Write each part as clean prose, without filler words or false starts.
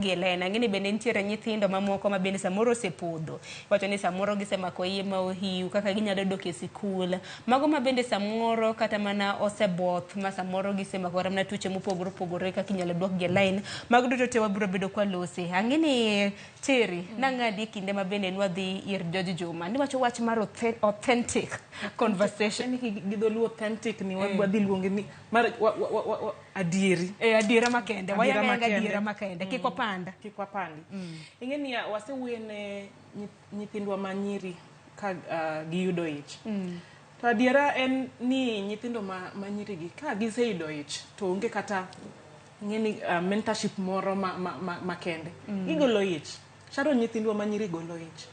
Gi line. Ang'e ni bende nitiere nyithindo mamoko ma bende samoro osepodho. Iwacho ni samoro gisemako iye ma ohiu kaka ginyalo dok e sikul. Mago ma bende samoro kata mana oseboth ma samoro gisemako kata mana tuoche mopogore opogore kaka inyalo duok gi e line. Mago duto te wabiro bedo kwalose. Ang'e ni Terry, nang'adi e kinde ma bende nwadhi ir George Juma. Niwacho wach mar authentic conversation. Yani gi dholuo authentic ni wadhi luonge ni mar wa adieri. E adiera makende. Adiera Wayanga yanga makende. adiera makende. Kik wapand. Kik wapandi. Ing'e niya, wasewuoyo ne nyithindwa ma nyiri ka giyudo ich. To adiera en ni nyithindo ma nyiri gi ka giseyudo ich to onge kata ing'e ni mentorship moro makende. Gigolo ich. Sharon, nyithindwa ma nyiri golo ich.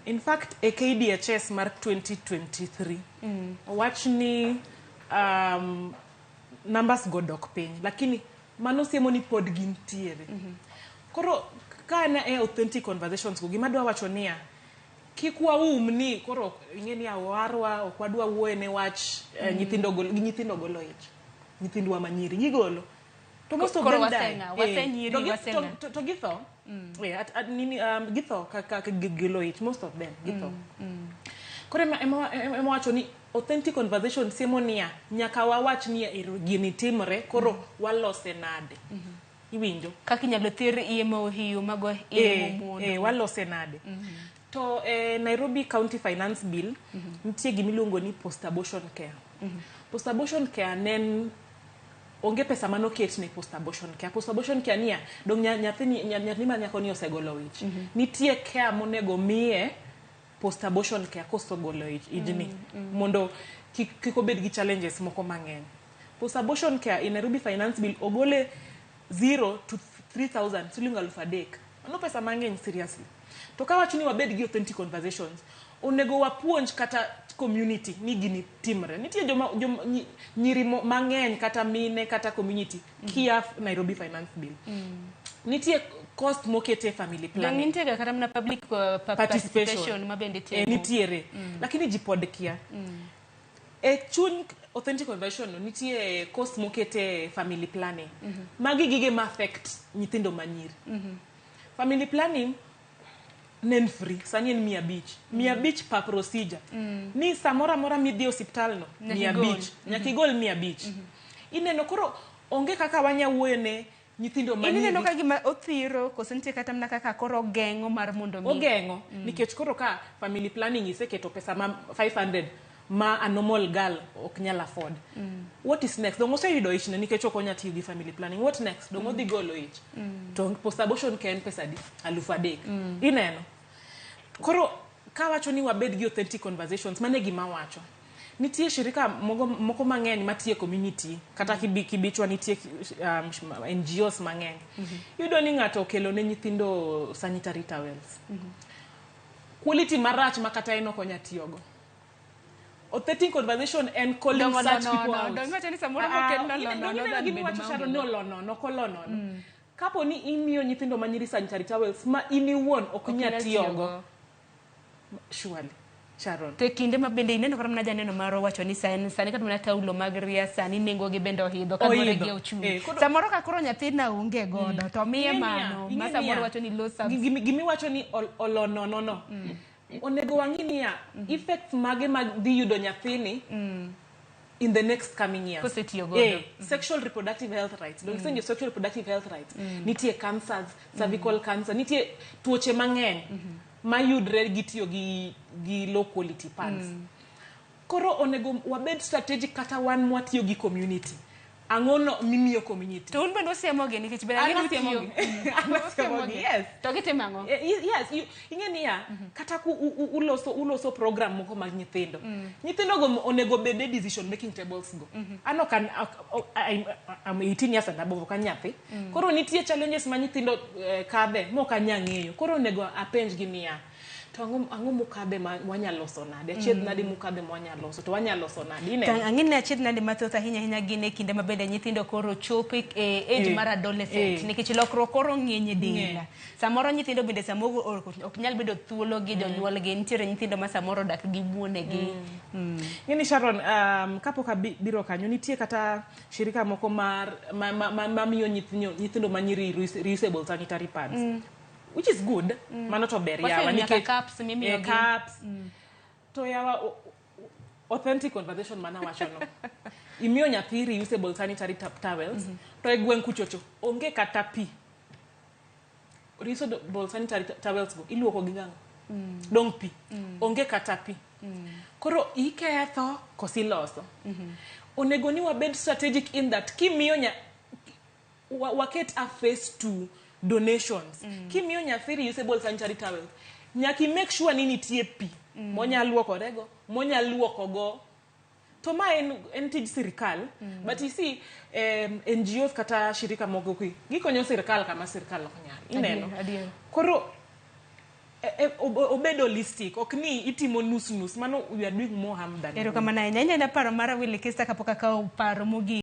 In fact, e KDHS mar 2023 owach ni numbers go dok piny, lakini mano siemo ni pod gintiere. Koro ka an e authentic conversations go, gima adwa wacho niya, kik waum ni koro ing'e ni awarwa ok wadwa wuoye ne wach nyithindo golo, gi nyithindo golo ich. Nyithindwa ma nyiri gigolo. To most of Koro them die. Waseng'a, wasenyiri, waseng'a. To githo. At nini, githo ka gigolo ich, most of them githo. Koro ema wacho ni authentic conversation siemo niya, nyaka wawach niya ero gini timore, koro walose nade. Iwinjo? Kaka inyalo thir iye ma ohiu, mago iye momondo. Walose nade. To Nairobi County Finance Bill nitie gimiluongo ni post abortion care. Post abortion care ne en onge pesa manoket ne post abortion care. Post abortion care niya, dong nyathi ma nyako ni osegolo ich. Nitie care monego miye post abortion care kosegolo ich ijni mondo kik obed gi challenges moko mang'eny. Post abortion care in Nairobi Finance Bill ogole 0 to 3000, siling 3,000. Mano pesa mang'eny, seriously. To ka wacho ni wabed gi authentic conversations, onego wapuonj kata community ni gini timre. Nitie joma nyiri mang'eny kata mine kata community kia Nairobi Finance Bill. Nitie cost mokete family Dong' planning. nitie ga kata mana public Participation. participation ma bende timo. Nitiere. Lakini ji pod kia. E chuny authentic conversion no nitie cost mokete family planning. Magi gige ma affect nyithindo manyiri. Family planning ne en free, sani en 500. 500 per procedure. Ni samoro amora midhi e osiptal no, Nyaka mia igol. abich. Nyaka igol 500. Ineno koro onge kaka wanya wuoyo ne nyithindo In manyiri. ineno ka gima othiro koso nitie kata mana kaka koro ogeng'o mar mondo mi Ogeng'o nikech koro ka family planning iseketo pesa ma 500 ma a normal girl ok nyal afford, what is next? Dong oseyudo ich ne nikech ok onya tiyo gi family planning, what next? Dong odhi golo ich to post abortion care en pesa adi? 3,000. Ineno koro kawacho ni wabed gi authentic conversations, mano e gima wacho. Nitie shirika moko mang'eny matiyo e community kata kibichwa nitie NGOs mang'eny. Iyudo ni ng'ato okelo ne nyithindo sanitary towels quality marach ma kata en ok onya tiyogo. Authentic conversation en calling Dongo such no, people no, out. Dongo iwacho ni samoro Ah, mokel no, no, no, dongo no, ineno than gima bedo iwacho, maonge Sharon, ni go. olonono, ok olonono. Kapo ni imiyo nyithindo manyiri sanitary towels ma in iwuon ok Ok inyal inyal tiyogo, tiyogo. Surely, Sharon. To e kinde ma bende ineno kata mana janeno moro wacho ni sani kata mana taulo mag ria sani nengo gi bende oidho kaluwore Oidho. gi ochumi. Eh, Samoro ka koro nyathina onge godo to miye Ing'e niya, mano ma ing'e samoro niya, wacho ni low subs. Gimiwacho ni olonono no, onego wang'i niya effects mage mag dhi yudo nyathini in the next coming years Kosetiyo godo. Sexual reproductive health rights. Donge isenjo sexual reproductive health rights? Nitie cancers, cervical cancer, nitie tuoche mang'eny mayudre gi tiyo gi low quality pads. Koro onego wabed strategic kata wan mwatiyo gi community. Ang'o no mimiyo community? To un bende usiemogi nikech bende An ang'e ni utiyo. asiemogi. An asiemogi, yes. To gitimo ang'o? Yes, ing'e niya, kata ku uloso program moko mag nyithindo, nyithindo go onego bed e decision making tables go. An ok an I'm 18 years and above, ok an nyathi. Koro nitie challenges ma nyithindo kadhe mok anya ng'eyo. Koro onego apenj gi niya, To ang'o ang'o mokadhe ma wanyalo loso nade? Achiedh nade mokadhe ma wanyalo loso? To wanyalo loso nade? To Ineno? ang'e ni achiedh nade mathoth ahinya ahinya gin e kinde ma bende nyithindo koro chopo e age mar adolescent nikech lokruok koro ng'eny e del. Samoro nyithindo bende samoro ok nyal bedo thuolo gi jonyuolgi. Nitiere nyithindo ma samoro odak gi wuonegi. Ng'eni Sharon, kapok abiro kanyo, nitie kata shirika moko mar ma miyo nyithindo manyiri reusable sanitary pads. Which is good. Mano to ber yawa. Waseyudo nyaka cups mimiyogi. Cups. To yawa authentic conversation mana wachono. Imiyo nyathi reusable sanitary towels, to e gweng' kuchocho onge kata pi. Reusable sanitary towels go iluoko gi gang'o? Dong pi. Onge kata pi. Koro iketho koso iloso. Onego ni wabed strategic in that kimiyo nya waket a face to donations. Kimiyo nyathi reusable sanitary towels, nyaka i make sure ni nitie pi monya luokorego, monya luokogo. To ma en tij sirikal, but you see NGOs kata shirika moko ki gikonyo sirikal kama sirikal ok nyal. Ineno? Adier. Koro obed holistic, ok ni itimo nus nus, mano we are doing more harm than good. Erokamano ahinya. Ineno paro mar Willy Kista kapok akawo paro mogik.